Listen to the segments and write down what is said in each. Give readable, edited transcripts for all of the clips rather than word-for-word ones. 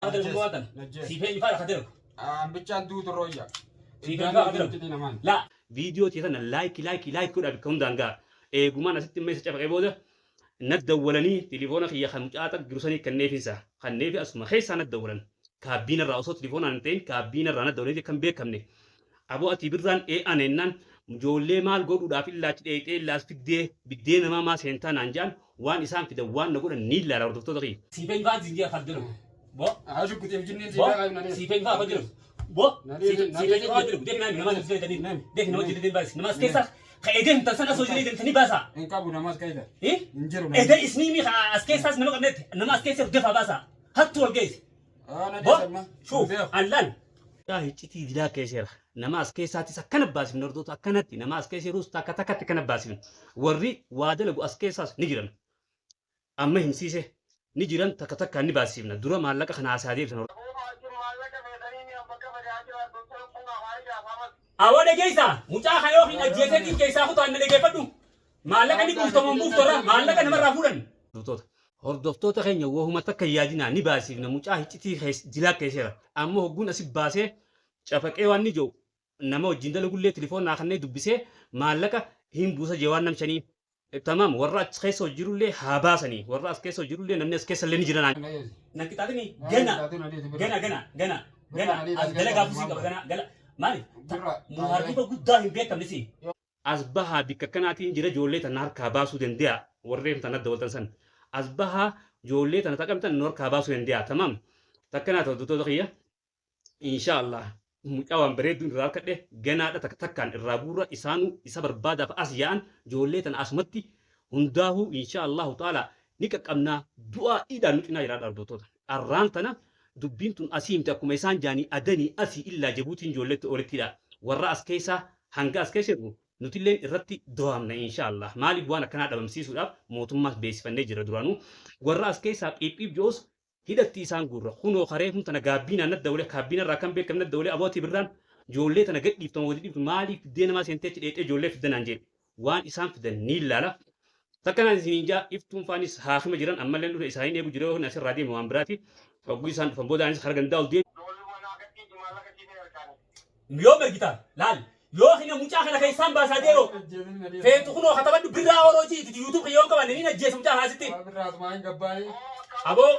Siif eenyu faadha ka dalagu? Bichaan duutu rooyya. Siif eenyu faadha ka dalagu? Laa viidiyoo tee tana laayikii laayikii laayikii godhaa bakka hundaan ga'a. Eegumaan asitti immoo isa cafaqee booda nat dawwalanii tilifoona kiyya kan mucaa takka jiru sanii kanneefinsa kanneefi asuma keessaa nat dawwalan. Kaabbiina irraa osoo tilifoonaan hin ta'in kaabbiina irraa nat dawwalanii kan beekamne. Aboo ati birraan ee ana jennaan ijoollee maal godhuudhaaf illaa achi dheeyxee illaa as fiddee biddee namaa maa seentaa naan jedhan waan isaan fidan waan na godhan ni ilaala hordoftoota kiyya. Siif eenyu faadha siin jedha kan dalagu? Bo. Shukkuteef jinneen Bo. siidhaa qabu. Siif eenyu faadha kan dalagu? Bo. Siif eenyu faadha dalagu? Deefi naami nama as jedhanii. Deefi nama jedhanii baasi. Nama as keessa ka eedeen tan san asoo jedhanii deemtanii baasaa. Hin qabu namas keessa. Eh? Hin jiru. Eedee isnii mi as keessaas nama qabnetti nama as keessa defaa baasaa. Hattu wal geesse. Bo. Shuuf. Allaan. Yaa iccitii dilaa keesseera. Nama as keessaatis akkana baasifne hordoftoota akkanatti nama as keessa jirus takka takkatti akkana baasifne. Warri waa dalagu as keessaas ni jiran. Amma himsiise ni jiran takka takkaan ni baasifna. Dura maallaqa kana haasaa deebisan. Awwa dhageessa mucaa kana yookiin ajjeeseetiin keessaa kutaan na dhageeffadhu. Maallaqa ni buuftamu hin buuftu irraa maallaqa namarraa fuudhan. Hordoftoota. Hordoftoota keenya wahuma takka hin yaadinaa ni baasifna mucaa hiccitii dilaa keesseera. Amma hogguun asi baasee cafaqee waan ni jiru nama wajjin dalagullee tilifoon naa kannee dubbisee maallaqa hin buusa jee waan nam shanii. Tamaam warra achi keessa hojirullee haa baasanii warra as keessa hojirullee namni as keessa illee ni jira naan. Nan qixaaxini gana gana gana gana gana as dalagaa fusii qaba gana gala maali muhaarriba guddaa hin beekamne si. As bahaa bikka akkanaatiin jira ijoollee tana harkaa baasuu danda'a warreen tana adda waltan san as bahaa ijoollee tana taqamtan nu harkaa baasuu danda'a tamaam takkanaa hordoftoota kiyya. Inshaallah mucaa waan bareedduun irraa harkadhe ganaadha takka takkaan irraa guurra isaanuu isa barbaadaaf as yaa'an ijoollee tana asumatti hundaahuu inshaallahu ta'ala ni qaqqabnaa du'aa idhaan nu cinaa jiraadha hordoftoota. Arraan tana dubbiin tun asii miti akkuma isaan jaanii adanii asii illaa Jabuutiin ijoolleetti olittidha. Warra as keessaa hanga as keessa jirru nutilleen irratti do'amna inshaallah. Maaliif waan akkanaa dhabamsiisuudhaaf mootummaas beeksifannee jira duraanuu. Warra as keessaa phiiphiip jo'us hidhatti isaan guurra. Kunoo karee kun tana gaabbiinaan nat dawle kaabbiina irraa kan beekam nat dawle abootii birraan ijoollee tana gad dhiiftama gadi dhiiftu maaliif fiddee namaa seentee achi dheexee ijoollee fidda naan jedhe. Waan isaan fidan ni ilaala. Takkanaan isiniin jaa iftuun faanis haakima jiran ammallee dhufe isaaniin eegu jira yoo asirraa deeme waan biraati. Hogguu isaan dhufan booda anis kara gandaa ol deeme. Yoo mergita laal yoo hina mucaa kana keessaan baasaa deeroo feetu kunoo katabadhu birraa oroo jiiti YouTube kiyyoon qabanne ni ajjeesa mucaa kana asitti. Birraatumaa hin gabbaa'ee. Aboo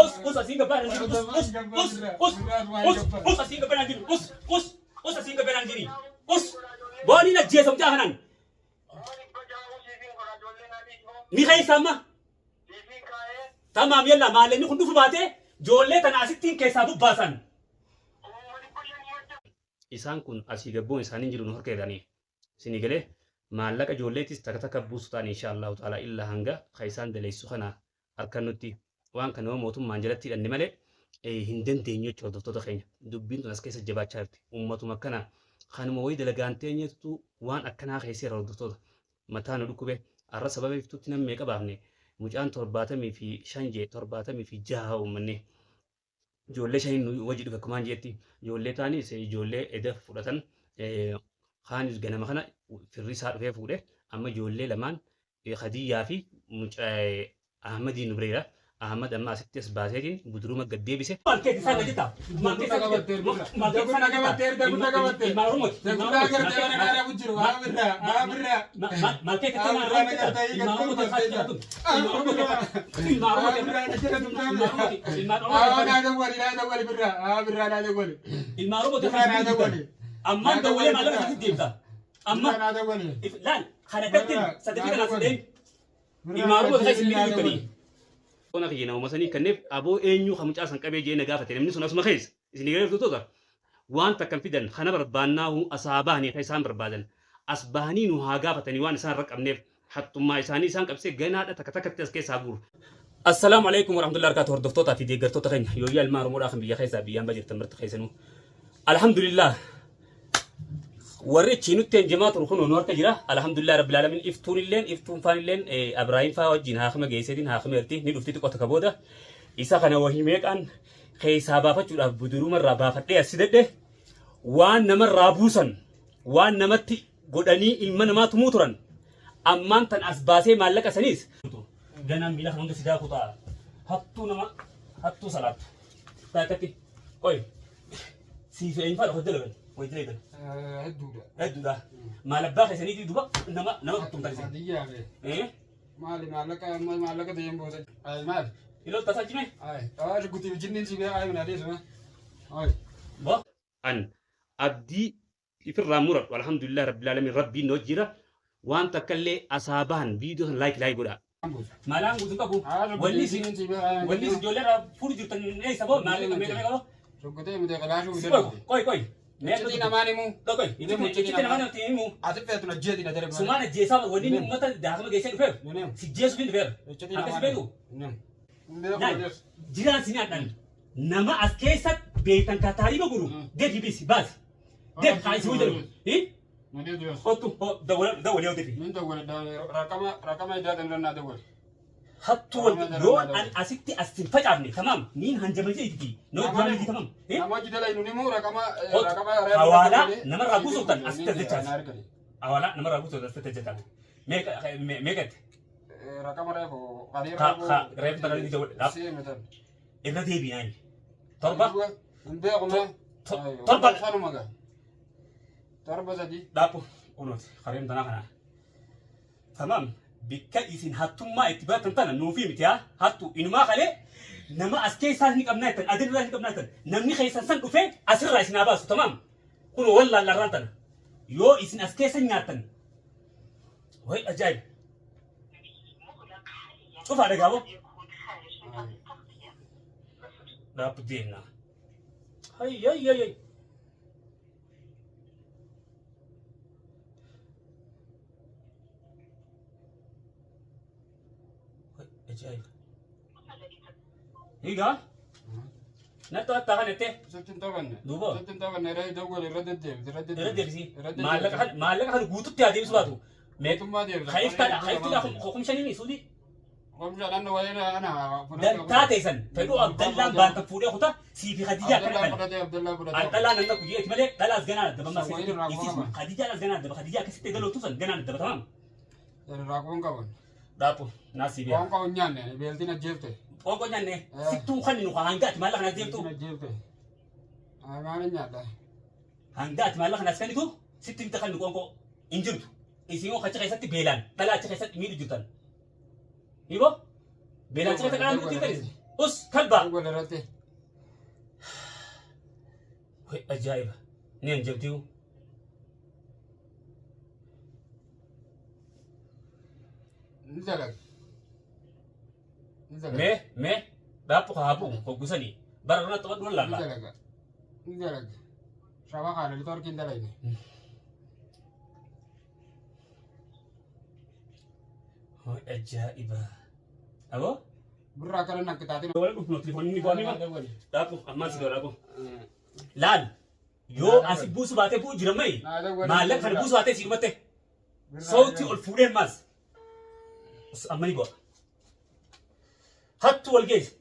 us us asiin gabbaa nan jiru us us us us us us asiin gabbaa nan jiru us us us asiin gabbaa nan jiru us booni na ajjeesa mucaa kanaan ni keessa amma tamaam yalla maallaqni kun dhufu baatee ijoollee tana asittiin keessaa bubbaasan. Isaan kun asii gabboon isaanii jiru nu harka jedhanii isinii galee maallaqa ijoolleetis takka takka buusu ta'an insha Allahu ta'ala illaa hanga ka isaan daleessu kana harkannutti waan kana yoo mootummaan jalatti hidhanne malee hin dandeenyu jechuudha hordoftoota keenya. Dubbiin tun as keessa jabaachaa jirti. Ummatuma akkana kanuma wayii dalagaan teenyeetu waan akkanaa keesseera hordoftoota. Mataa nu dhukkube har'a sababa iftuutti nam meeqa baafne mucaan 75 jee 76 uummanne. Ijoollee shaniin nu wajji dhufe akkumaan jeetti ijoollee taanis ijoollee eda fudhatan kaanis ganama kana firri isaa dhufee fuudhe amma ijoollee lamaan Khadiyyaa fi mucaa Ahmadii nu bira jira. Ahmad amma asitti as baaseetiin buduruma gad deebise. Maal keessa isaan jetta? Maal keessa maal keessa isaan jetta? Ilmaan Oromooti. Guddaa gartee waan aadaa jiru. Haa birraa haa birraa. Maal keessa isaan jetta? Ilmaan Oromooti. Ilmaan Oromooti. Ilmaan Oromooti. Ilmaan Oromooti. Ilmaan Haa Oromooti. naa dawwali naa dawwali birraa haa birraa naa dawwali. Ilmaan Oromooti. Birraa naa dawwali. Ammaan dawwalee maallaqa asitti deemta. Amma Birraa naa dawwali. laal kana kattin saddeetii kanaas hin Ilmaan Oromoo keessa hin jirtanii. Ona kiyya nama sanii kanneef aboo eenyu ka mucaa san qabee jee na gaafate namni sun asuma keessa isin galee hordoftoota waan takkan fidan kana barbaannaahu asaa bahanii ka isaan barbaadan as bahanii nu haa gaafatanii waan isaan irra qabneef hattummaa isaanii isaan qabsee ganaadha takka takkatti as keessaa guuru. Assalaamu alaikum warahmatullahi wabarakatuh hordoftootaa fi deeggartoota keenya yooyyaa ilmaan Oromoodhaa kan biyya keessaa biyyaan jirtan marti keessanuu. Alhamdulillah warri achi nutti hanjamaa turu kun nu harka jira. Alhamdulillah rabbil alamin iftuun illeen iftuun faan illeen Abraahim faa wajjin haakima geesseetiin haakima erti ni dhufti xiqqoo takka booda isa kana wahii meeqaan keessaa baafachuudhaaf buduruma irraa baafadhee as fidadhe waan namarraa buusan waan namatti godhanii ilma namaa tumuu turan ammaan tan as baasee maallaqa saniis ganaan miila kan hunda sidaa kutaa hattuu nama hattuu salaattu. Takkatti. Qoy. Siif eenyu faadha hojii dalagan? Hojii dalagan. Hedduudha. Hedduudha. Maal abbaa keessaniitii duuba nama nama tuttumtan isin. Hadiyyaa be. Eh? Maali maallaqa maallaqa ta'een booda. Ay maali? Iloo tasaa jime? Ay xawaa shukutii jinniin si bee ay minaa deesuma. Ay. Bo. An abdii ifirraa muradhu, alhamdulillah rabbil alamin, rabbiin na jira. Waan takka illee asaa bahan viidiyoo san like like godha. Maalaan guutuu qabu. Wanni isin wanni isin ijoollee irraa fuudhu jirtan eessa boo maallaqa meeqa meeqa boo? Shukkutee miti qalaashuu Si qoy qoy qoy. Iccitii namaan himuu. Qoy. Iccitii namaan himu. Ati feetu na jeeti na darbe. Sumaan ajjeesaa wanni inni uummata daakama geessee dhufeef. Si jeesuuf hin dhufeef. Akkas beeku. Laal, jiraan si nyaadhan nama as keessa beektan ka taariba guru defi bisi baasi. Defi haa isi hojjetu. Kottu dawwalee yoo defi. Min dawwale raqama raqama idaa dandannaa dawwale. Hattuu wal yoo ani asitti as hin facaafne tamaam niin hanjama jeeti noo duraan miti tamaam. Nama hojii dalagu ni muu raqama Kottu raqama hawaalaa namarraa buusuuftan asitti as jechaas. Hawaalaa namarraa buusuuftan asitti as jechaas. Meeqa meeqatti? Raqama reefu Ka reefu tanaa ni dawwale. Irra deebiinaan. Torba. Hin beeku mee. Torba. Sanuma gaa. Torba sadii. Dhaabbu kunuuti kareen tanaa kana. Tamaam bikka isin hattummaa itti baratan tana nuufii miti haa hattu inumaa kalee nama as keessaas ni qabnaa jettan adirraa ni qabnaa jettan namni keessan san dhufee asirraa isin haa baasu. Tamaam kunoo wallaallarraan tana yoo isin as keessa nyaattan way ajaa'ib cufaa dhagaaboo dhaabbu deemnaa. Hay hay hay hay. Ajaa'iba. Egaa natti hattaa kan jettee Sitti hin taphanne. Duuba. Sitti hin taphanne irra dawwale irra deddeebite irra irra deebisii Irra maallaqa kan maallaqa kan guututti haa deebisu baatu. Mootummaa deebisa. Kayiftaadha kayiftaadha kumshanii suudii Kumsha dhanna wayii ana. dantaa teessan fedhuu Abdallaan baantan fuudhee kuta sii fi Khadijaa akkana Abdallaan dhala. fudhatee Abdallaan fudhatee. Abdallaan nan dhaqu jeeti malee dhalaas ganaan addaba ammas Wayii irraa isiis qofa. Khadijaan as ganaan addaba Khadijaa akkasitti galootu san ganaan addaba tamaam. Irraa quban qaban. Dhaaphu naasii biyaa. Waan qabu nyaanne beeltiin ajjeefte. Qoonqoo nyaanne sittuu kan nu hanga ati maallaqa kanas deemtu Beeltiin ajjeefte. Maal nyaadha? hanga ati maallaqa kanas kennitu sitti miti kan nu qoonqoo hin jirtu. Isin yoo achi keessatti beelaan dhalaa achi keessatti miidhu jirtan. Iboo beelaan achi keessatti dhalaa miidhu jirtan. Us kalbaa. Dawwale irratti. Way ajaa'iba. Ni hanjabdiu. Ni dalaga. Ni dalaga. Mee mee dhaaphu haa bu'u hoggusanii bara irra xabadhu Ni laalla. dalaga. Ni dalaga. Shaba kaana litorkiin dalagne. Way ajaa'iba. Aboo Birraa akkana nakkitaatiin. wal dhufnu telefoonni ni bu'anii ma Dawwale. dhaaphu ammaan si dhaaphu. Laal yoo asi buusu baatee bu'u jira mayi Naa dawwale. maallaqa kana buusu baatee si dhumatte sauti ol fuudhee maas amma ni bu'a. Hattu wal geesse.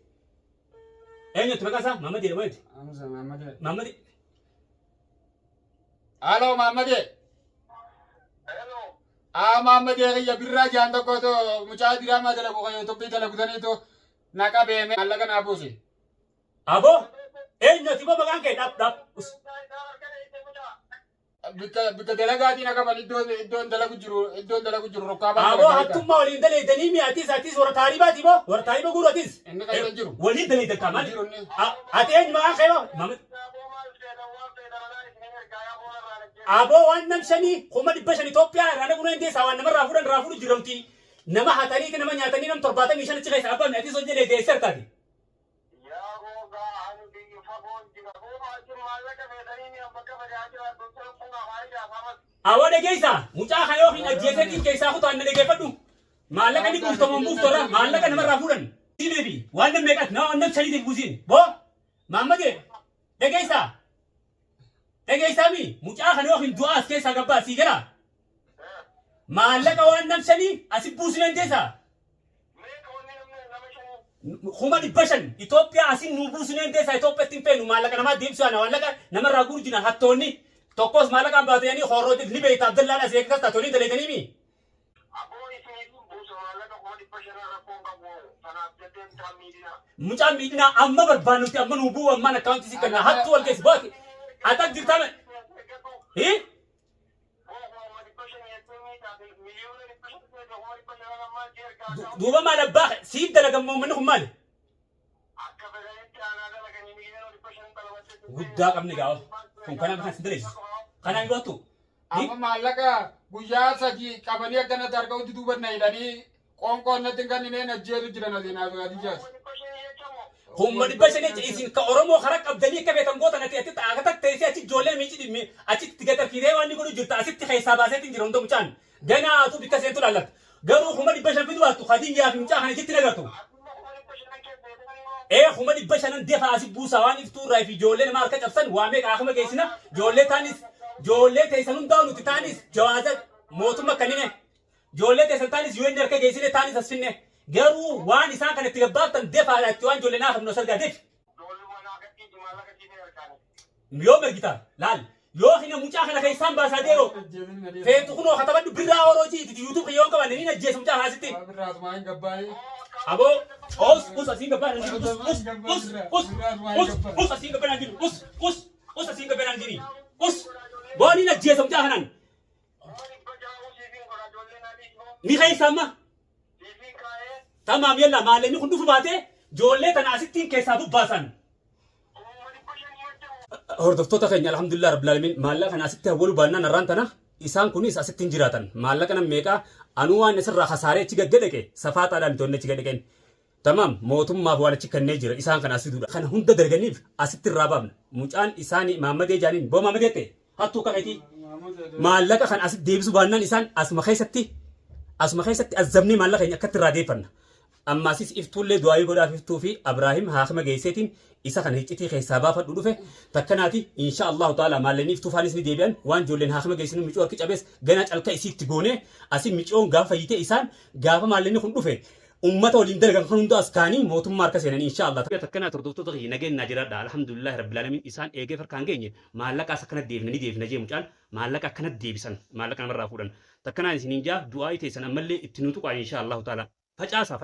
Eenyutti maqaan isaa? Maamad jedhama eenyutti? Amsa Maammadee. Maamad. Halo Maammadee. Aa Maammadee kiyya birraa jaan tokkotu mucaa diraamaa dalagu kan Yuutuubii dalagu saniitu na qabeeme maallaqa naa buusi. Aboo eenyutti boo maqaan kee dhaab dhaab. Bikka bikka dalagaatii na qaban iddoon iddoon dalagu jiru iddoon dalagu jiru rukkaa baan Aboo hattummaa waliin daleedanii mi atis atis warra taaribaati boo warra taariba guuru atis. Inni kan hin jiru. Waliin daleedan kaa maali? Jiru inni. Ati eenyu maqaan kee boo? Maamad. Aboo waan nam shanii 500,000 Itoophiyaa irraa naquu dandeessaa waan namarraa fuudhan irraa fuudhu jiramti. Nama hataniiti nama nyaatanii nam 75 achi keessa abbaan atis hojii deesser taati. Awwa dhageessa mucaa kana yoo hin ajjeeseetiin keessaa kutaan na dhageeffadhu. Maallaqa ni buuftamu hin buuftorra maallaqa namarraa fuudhan. Sineefi waan nam meeqaati nama waan nam shaniitiif buusiin. Boo Maammadee dhageessa. Dhageessaa mi mucaa kana yoo hin du'aa as keessaa gabbaa sii galaa. Maallaqa waan nam shanii asi buusuu dandeessaa. 500,000 Itoophiyaa asin nuu buusuu dandeessaa. Itoophiyaatti hin feenu maallaqa namaa deebisuu ana maallaqa namarraa guuru jira hattoonni tokkos maallaqaan baatanii horroo ni beekta Abdallaan as eeggas taatonni daleetanii mi. Mucaa miidhinaa amma barbaannutti amma nuu bu'u ammaan akkaawuntii si kenna hattuu wal keessa baate. Atak jirtaa me? Hii? Duuba maal abbaa siif dalagan moo manni kun maali? Guddaa qabni gaafa. Kun kanaan kan si daleessu. Kanaan yoo hattu. Amma maallaqa guyyaa 3 qabanii akkanatti harka utti duuban na hidhanii qoonqoon natti hin kennineen ajjeesu jiran asiin Hadijaas. Humna 500 jecha isin ka Oromoo karaa qabdanii akka beekan gootan ati ati akka teessee achi ijoollee miici dhimmi achitti gatarkiitee waan inni godhu jirta asitti keessaa baaseetiin jira hunda mucaan ganaa atu bikka seentu laallatta. Garuu 500,000 fidu baattu Hadiyyaa fi mucaa kana achitti nagartu. Ee 500,000 defa asi buusaa waan iftuu irraa fi ijoollee nama harka cabsan waa meeqa akama geessina ijoollee taanis ijoollee teessan hundaa nuti taanis jawaaza mootummaa kannine ijoollee teessan taanis UN harka geessine taanis as finne garuu waan isaan kana itti gabbaaftan defaadha itti waan ijoollee naaf nu sargaa defi. Yoo mergita laal yoo hina mucaa kana keessaan baasaa deeroo feetu kunoo katabadhu birraa oroo jiiti YouTube yoo qabanne ni ajjeesa mucaa kana asitti. Birraatumaa hin gabbaa'ee. Abo us us asiin gabbaa nan jiru us us us us us asiin gabbaa nan jiru us us us asiin gabbaa nan jiru us booni na ajjeesa mucaa kanaan ni keessa amma tamaam yalla maallaqni kun dhufu baate ijoollee tana asittiin keessaa bubbaasan. Hordoftoota keenya alhamdulillah rabbil alamin maallaqa kana asitti hawwalu baannaan har'aan tana isaan kunis asitti hin jiraatan maallaqa nan meeqa anuu waan isirraa kasaaree achi gad dhaqe safaaxaadhaan miti wanni achi gad dhaqeen. Tamaam mootummaaf waan achi kennee jira isaan kana asi duudha. Kana hunda dalganiif asitti irraa baafna. Mucaan isaanii Maammadee jaaniin boo Maammadee ta'e hattuu akka keetii maallaqa kan asitti deebisu baannaan isaan asuma keessatti azzabnee maallaqa keenya akkatti irraa deeffanna. Ammaasis iftuullee du'aayii godhaaf iftuu fi Abraahim haakima geesseetiin isa kana hiccitii keessaa baafadhu dhufe takkanaati insha Allahu ta'ala maallaqni iftuu faanis ni deebi'an waan ijoolleen haakima geessinu micoo harki cabees gana calka isiitti goonee asi micoon gaafa fayyitee isaan gaafa maallaqni kun dhufe ummata waliin dalagan kan hunda as kaanii mootummaa harka seenanii insha Allah. Takkanaa hordoftoota kiyya nageenyaa jiraadha alhamdulillahi rabbil alamin isaan eegee farkaan geenye maallaqaas akkana deebina ni deebina jee mucaan maallaqa akkana deebisan maallaqa namarraa fuudhan takkanaan isiniin jaa du'aa teessan ammallee itti nu tuqaa insha Allahu ta'ala facaasaa.